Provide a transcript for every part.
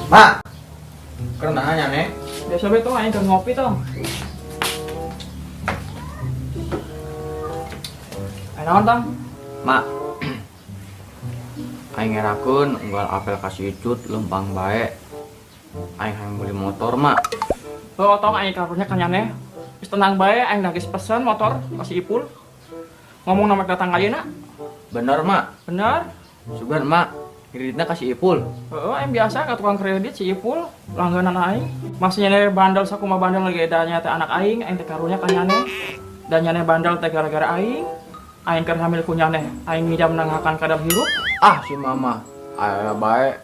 Mak. Keur naha nya? Biasa we, Tong, aing keur ngopi, Tong. Aya naon, Tong? Mak. Aing ngerakeun unggal apel ka si Icut lempang bae. Aing hayang beli motor, Mak. Oh, Tong, aing karunya ka nyaneh. Geus tenang bae, aing dah geus pesen motor ka si Ipul. Ngomong nama datang ayeuna. Bener, Mak. Bener? Sugan, Mak. Kreditna ka si Ipul. Heeh, aing biasa ka tukang kredit si Ipul, langganan aing. Masih nyaneh bandel sakumaha bandel lagi edanya teh anak aing, aing teh karunya ka nyaneh. Dan nyaneh bandel teh gara-gara aing. Aing keur hamil ku nyaneh, aing ngijam nanghakan kadal hirup. Ah, si mama. Aya bae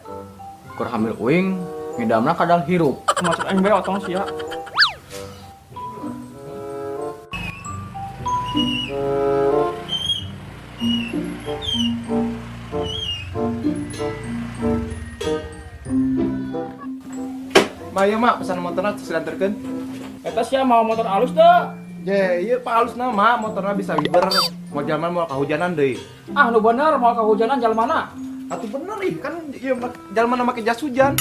keur hamil uing, ngidamna kadal hirup. Masuk aing bae otong sia. Ma, ieu Mak, pesan motorna terus diantarkeun. Eta sia mau motor alus teu? Je, ieu Pak alusna mah motorna bisa wiber. Mau jalan mau kahujanan deui. Ah, nu bener mau kahujanan jalmana. Atuh bener ih, kan ieu mah jalmana make jas hujan.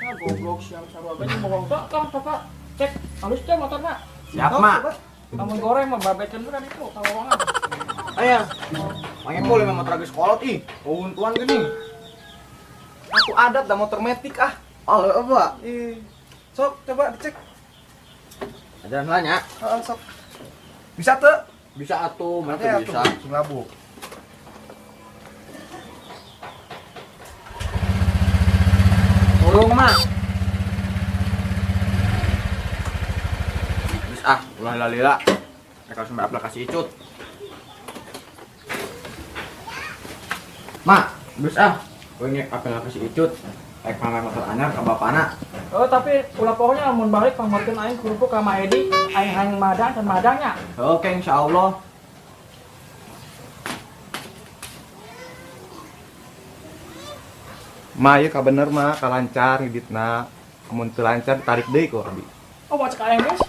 Ah, goblok sia sarua bae jeung bohong teh, Tong, coba cek alus teh motorna. Siap, Mak. Lamun goreng mah babekeun kan itu kalolongan. Aya. Mang Ipul emang motor geus kolot ih. Untuan geuning. Atuh adat da motor metik ah. Oh, leueuh, Pak. Ih. Sok coba dicek. Ajaran lah nya. Heeh, sok. Bisa teu? Bisa atuh, mana Eh, tuh bisa. atuh, sing labuh. Tolong, Mak. Geus ah, ulah lila-lila. Rek langsung aplikasi Icut. Mak, geus ah. Gue ngek aplikasi Icut. Rek pamer motor anyar ka bapana. Oh, tapi ulah pokoknya mun balik pangmarkeun aing kerupuk ka Ma Edi, aing hayang madang can madangnya. Oke, insyaallah. Ma, ieu ka bener mah, ka lancar ngiditna. Mun teu lancar ditarik deui ku abi. Oh, mau cek aing geus.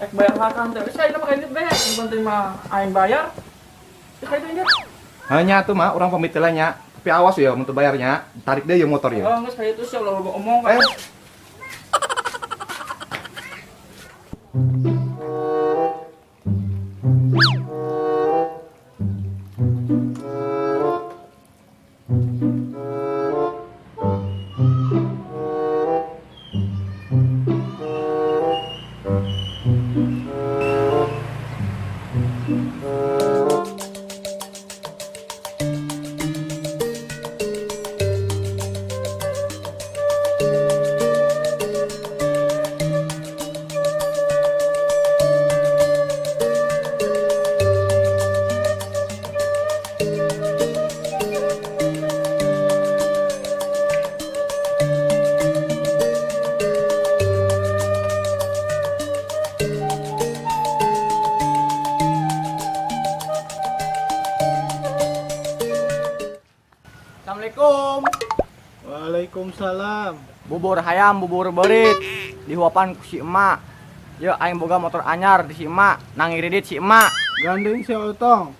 Ek bayar makan teh. Geus aing mah kredit bae. Yang penting mah aing bayar. Geus kredit indit. Hanya tuh mah urang pamit heula nya. Tapi awas ya mun teu bayarnya, tarik deui motor ya. Oh, geus kredit siap ulah loba omong. Eh. Assalamualaikum. Waalaikumsalam. Bubur hayam, bubur beurit. Dihuapan ku si emak. Yeuh aing boga motor anyar di si emak, nang ngiridit si emak. Gandeng si Otong.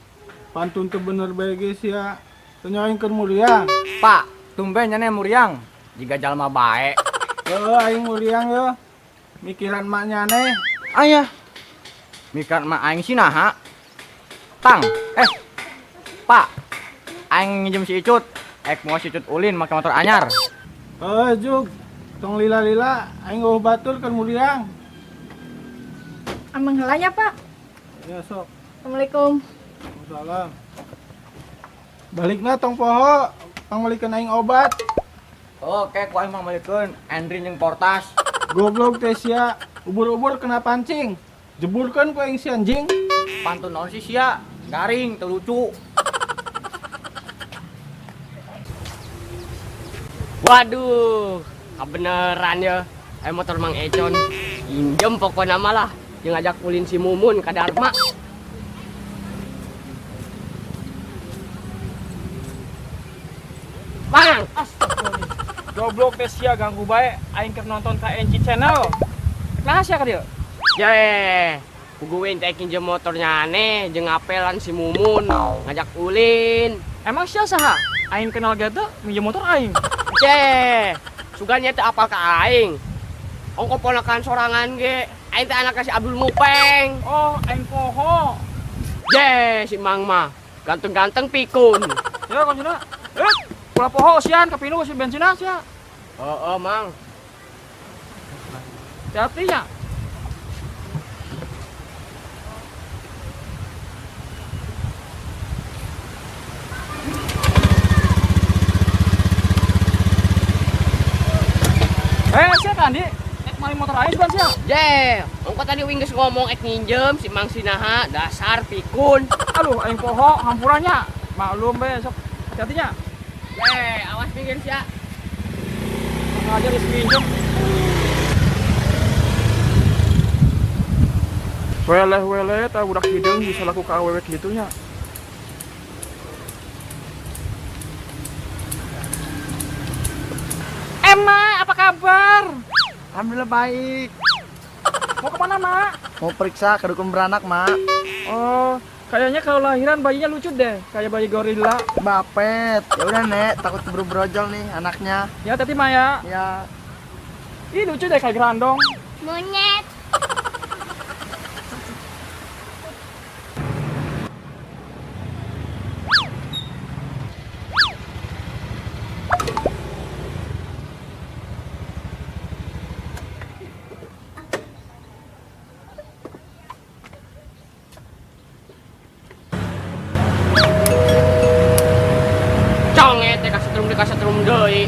Pantun teu bener bae ge sia. Teu nyaho aing keur muriang. Pak, tumben nyaneh muriang. Jiga jalma bae. Heuh, aing muriang yeuh. Mikiran mak nyaneh. Ayah. Mikiran mak aing sih naha. Tang, Pak. Aing nginjem si Icut. Ek mau si Icut ulin make motor anyar. Heuh, Jug. Tong lila-lila, aing eueuh batur keur muriang. Amang heula nya, Pak. Ya sok. Assalamualaikum. Waalaikumsalam. Balikna tong poho, pangmeulikeun aing obat. Oke, ku aing pangmeulikeun Endrin jeung Portas. Goblok teh sia, ubur-ubur kena pancing. Jeburkeun ku aing si anjing. Pantun naon sih sia? Garing, teu lucu. Waduh, kebeneran ya. Motor Mang Econ. Injem pokoknya malah. Jeung ngajak ulin si Mumun ka Dharma. Goblok teh sia ganggu bae aing keur nonton KNC Channel. Nah sia ka dieu? Ye, puguin teh minjem motornya aneh jeung ngapelan si Mumun ngajak ulin. Emang sia saha? Aing kenal ge teu minjem motor aing. Ye, sugan nya teu apal ka aing. Ongko ponakan sorangan ge, aing teh anak si Abdul Mupeng. Oh, aing poho. Ye, si Mang mah ganteng-ganteng pikun. Ya kuncina. Ulah poho sian kapinu si bensinna sia. Heeh, Mang. Hati-hati nya. Sia kan di? Ek maling motor aing ban sia. Ye, ongko tadi wing geus ngomong ek nginjem si Mang Sinaha dasar pikun. Aduh, aing poho hampurannya. Maklum be sok hati-hati nya. Ye, awas pinggir sia. Sengaja geus nginjem. Weleh-weleh tah budak hideung bisa laku ka awewe kitu nya. Emma, apa kabar? Alhamdulillah baik. Mau kemana, Mak? Mau periksa ke dukun beranak, Mak. Oh, kayaknya kalau lahiran bayinya lucu deh, kayak bayi gorila. Bapet. Ya udah, Nek, takut keburu brojol nih anaknya. Ya, tadi Maya. Ya. Ih, lucu deh kayak gerandong. Monyet. Conget teh kasetrum deui kasetrum deui.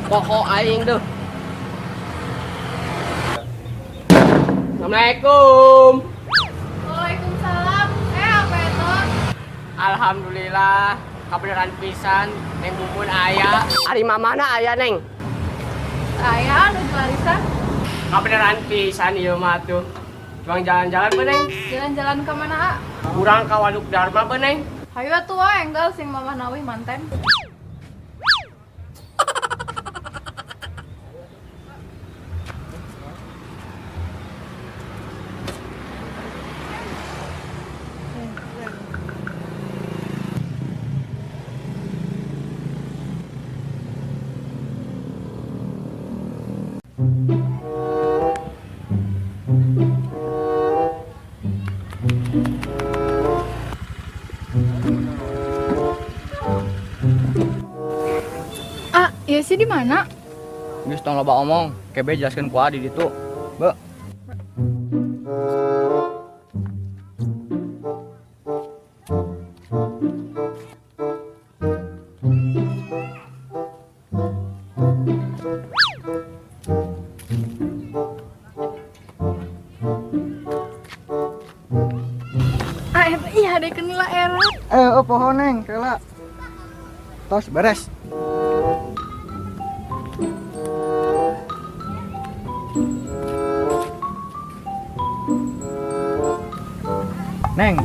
Poho aing deuh. Assalamualaikum. Waalaikumsalam. Apa itu? Alhamdulillah, kabeneran pisan Neng Mumun aya. Ari mamana aya, Neng? Aya nuju arisan. Kabeneran pisan ieu mah tuh. Cuang jalan-jalan be, Neng. Jalan-jalan ke mana, A? Kurang ka Waduk Dharma be, Neng. Hayu atuh wae enggal sing mamah nawih manten. Ah, iya sih di mana? Geus tong loba omong, kebe jelaskeun ku adi ditu. Be. Ah, eta iya ada kenila era. Oh, pohon Neng, kela. Tos beres. Neng,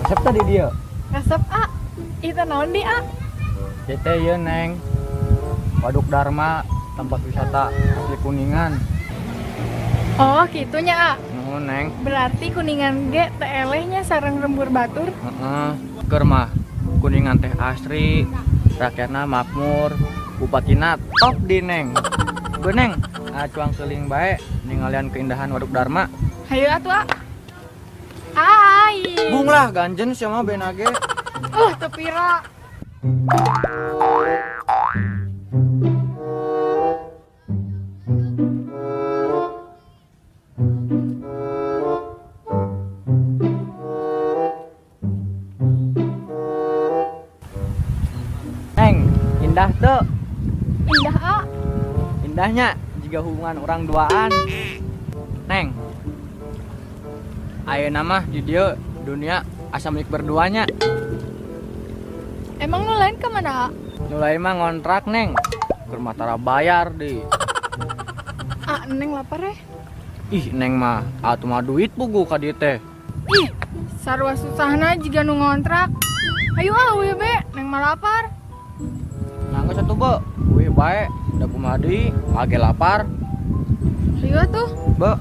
resep tadi dia. Resep A. Itu naon di A? Jete ieu Neng. Waduk Dharma, tempat wisata asli Kuningan. Oh, kitunya A. Nuhun Neng. Berarti Kuningan ge teh elehnya sareng lembur batur. Heeh. Keur mah Kuningan teh asri, rakyatna makmur, bupatina top di Neng. Be Neng, acuang keling bae ningalian keindahan Waduk Dharma. Hayu atuh A. Ai. Bung lah ganjen sia mah benage. Teu pira. Neng, indah tuh. Indah A. Indahnya jika hubungan orang duaan. Neng, ayeuna mah di dieu dunia asa milik berduanya. Emang nu lain kemana, A? Nu lain mah ngontrak, Neng. Keur mah tara bayar di. Ah, Neng lapar eh. Ih, Neng mah atuh mah duit pugu ka dieu teh. Ih, sarua susahna jiga nu ngontrak. Ayo ah, uih be, Neng mah lapar. Nah, geus atuh, Be. Uih bae. Da kumaha deui, age lapar. Hayu atuh. Be.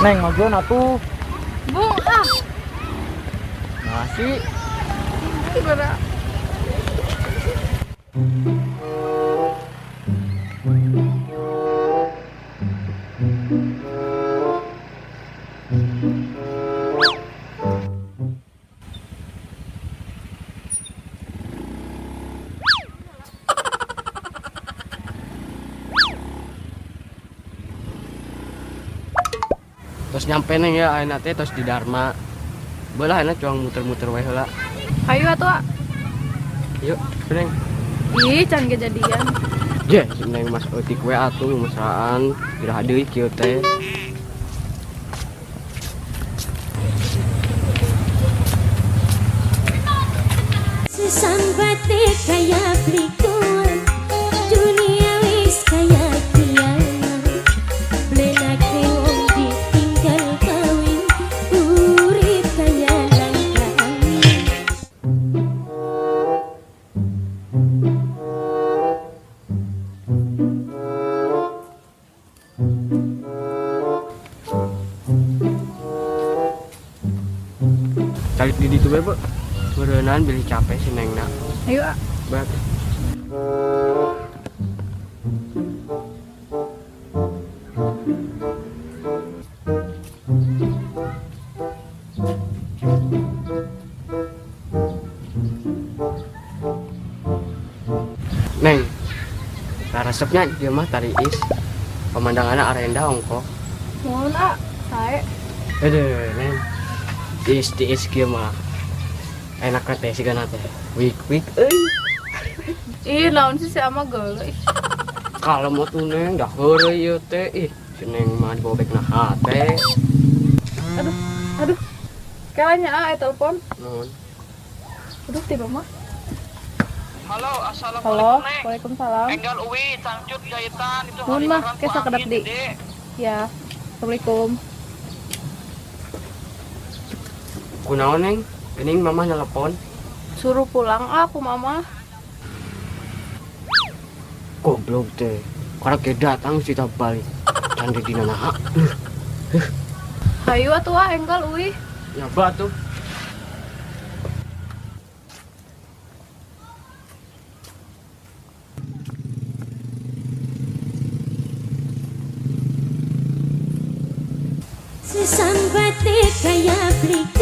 Neng, majuan atuh. Bung, ah. Nasi. Gimana? Terus nyampe neng ya ayeuna teh tos di Dharma. Beulah ayeuna cuang muter-muter wae heula. Hayu atuh, ah. Yuk, neng. Ih, can kejadian. Je, si neng mas eutik we atuh mesraan, iraha deui kieu teh. Sesambate kaya blikuan, dunia wis kaya kiamat. Blenake wong ditinggal kawin, urip kaya langka angin. Cari di ditu bae, Bu. Berenang beli capek si nengna. Ayo, ah. Berat. Neng, nah resepnya dia mah tari is. Pemandangannya arenda ongko. Mohon, ah. Sae. Aduh, neng. Tiis tiis kieu mah. Enak teh sih kana teh. Wik wik euy. Ih, naon sih si ama geuleuh. Kalau mau tuh neng dah heureuy ieu teh. Ih, si neng mah dibobekna hate. Aduh, aduh. Kalanya ah, telepon. Naon? Aduh, tiba mah. Halo, assalamualaikum. Halo, Neng. waalaikumsalam. Enggal uwi cangcut jahitan itu Nuhun mah, hariburan ke ku sakedap angin di. gede. Ya, assalamualaikum. Kunaon neng? Geuning mama telepon. Suruh pulang ah ku mama. Goblok teh. Karena ke datang sih tak balik. Can di dina naha. Hayu atuh ah enggal uih. Ya batu. Sesambate kaya blikuan,